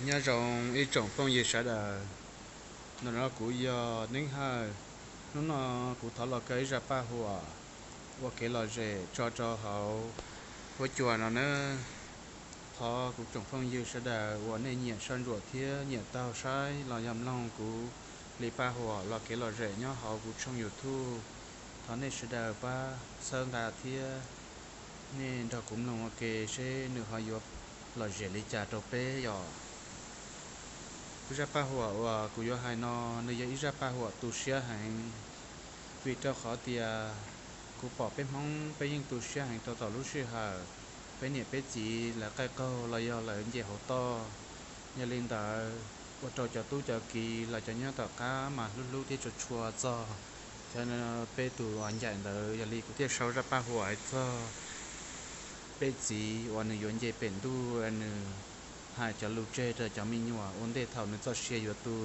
Nyob zoo ib tsoom phooj ywg sawv daws, no no kuv yog Neeb Hawj. Hnub no kuv thov los kaw ib zaj paj huam ua kev lom zem tso rau hauv huab cua no nawb. Thov kuv tsoom phooj ywg sawv daws uas nej nyiam soj ntsuam thiab nyiam taug saib los yog mloog kuv li paj huam los kev lom zem nyob hauv kuv tshooj YouTube, thov nej sawv daws pab txhawb nqa thiab nej nrog kuv mloog ua ke seb nws ho yuav lom zem li cas rau peb yom. Kuv zaj paj huam uas kuv yuav hais no, nws yog ib zaj paj huam tu siab heev, vim rau qhov tias kuv pom peb Hmoob peb yeej tu siab heev rau tom lub sij hawm peb niam peb txiv lawv qaij qaug los yog lawv nce hauv toj. Yog li ntawd, ua rau cov tub cov kiv los cov nyob tom qab mas hlub hlub thiab tshua tshua txog cov peb tus uas ncaim ntawd. Yog li kuv thiaj sau zaj paj huam hais txog peb txiv uas nws yuav nce pem ntuj, nws hais cov lus tseg rau cov me nyuam ua ntej thaum nws txoj sia yuav tu.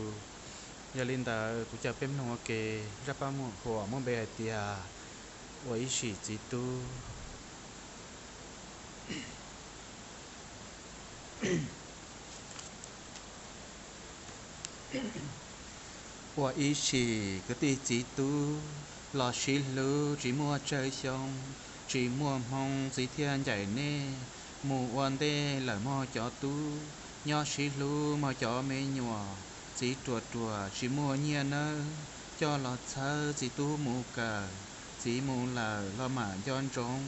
Yog li ntawd, kuv caw peb mloog ua ke. Zaj paj huam muaj npe hais tias ua ib sim txiv tub. Ua ib sim kwv tij txiv tub los sib hlub tsis muaj tsawg xyoo, tsis muaj hmoo txiv thiaj ncaim nej mus ua ntej lawm mog cov tub. Nyob sib hlub mog cov me nyuam, txiv ruam ruam tsis muaj nyiaj nawb, coj los txhawb txiv tub mus kawm. Txiv mus lawm los mam nco ntsoov,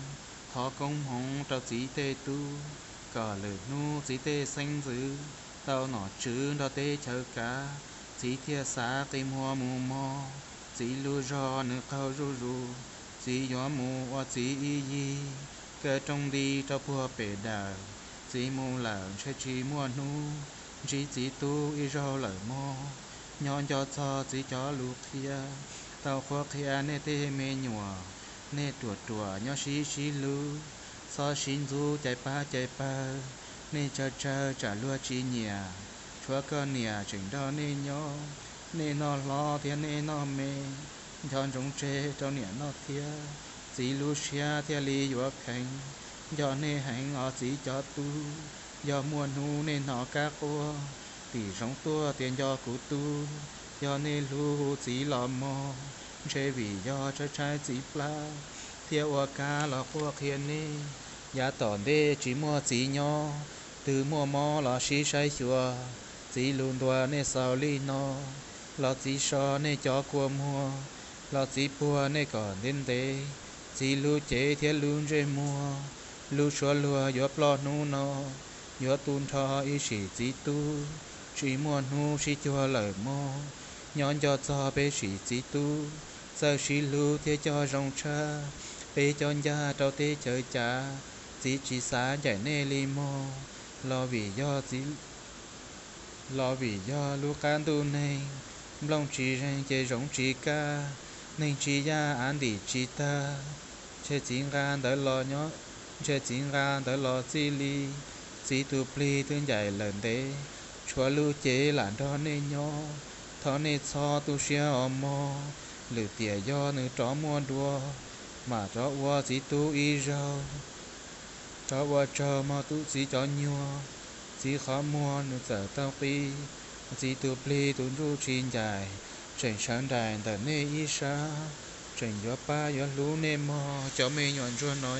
thov koob hmoov rau txiv tej tub, kom lwm hnub txiv tej xeeb ntxwv tau nom tswv nrog teb chaws kav, txiv thiaj xav qi muag mus mog. Txiv lub zog nws qaug zuj zus, txiv yuav mus ua txiv ib yig, kaw rooj nti rau puag pem daws. Txiv mus lawm ntshe tsis muaj hnub ntsib txiv tub ib zaug lawm mog. Nyob nco txog txiv cov lus qhia, tau qhuab qhia nej tej me nyuam, nej ruam ruam nyob sib sib hlub, txhob sib ntxub cais pab cais pawg. Nej tsawg tsawg tsam luag tsis nyiam, tshuav koj niam tseem nrog nej nyob, nej noj hlob thiab nej noj me, nco ntsoov tseg rau niam noj thiab, txiv lub siab thiaj li yuav kheev. Nco nej heev os txiv cov tub, yog muaj hnub nej hnov kab quaj tim zoov tuaj tias nco kuv tub, yog nej hlub hu txiv los mog. Ntshe vim yog tshaib tshaib txiv plab thiaj ua kab los quaj qhia nej. Yav tom ntej tsis muaj txiv nyob, twg muaj mob los sib saib xyuas, txiv lus ntuas nej xaus li no, los txiv so nej cov kua muag, los txiv puag nej kom ntev ntev. Txiv lub cev thiab lub ntsej muag, lub suab luag yuav ploj hnub no, yuav tu nrho ib sim txiv tub, tsis muaj hnub sib cuag lawm mog. Nyob nco txog peb sim txiv tub, txawj sib hlub thiab coj zoo tshaj, peb coj ncaj rau teb chaws cav. Txiv tsis xav ncaim nej li mog, los vim yog txiv los vim yog lub qab ntuj neeg, nplooj tsis zeeg ces zoov tsis kaj, neeg tsis yaj av ntim tsis tag. Ntshe txiv nqa ntawd los nyob, ntshe txiv nqa ntawd los txij li, txiv tus plig twb ncaim lawm ntev, tshuav lub cev lam nrog nej nyob. Thov nej txhob tu siab os mog, lwm tiam yog nws rov muaj dua, mam rov ua txiv tub ib zaug. Rov ua tsaug mog tus txiv cov nyuag, txiv qhov muag nws txawm tau qi, txiv tus plig tus ntsuj tsis ncaim, tseem sawv nraim ntawm nej ib sab, tseem yuav pab yuav hlub nej mog cov me nyuam ntsuag no.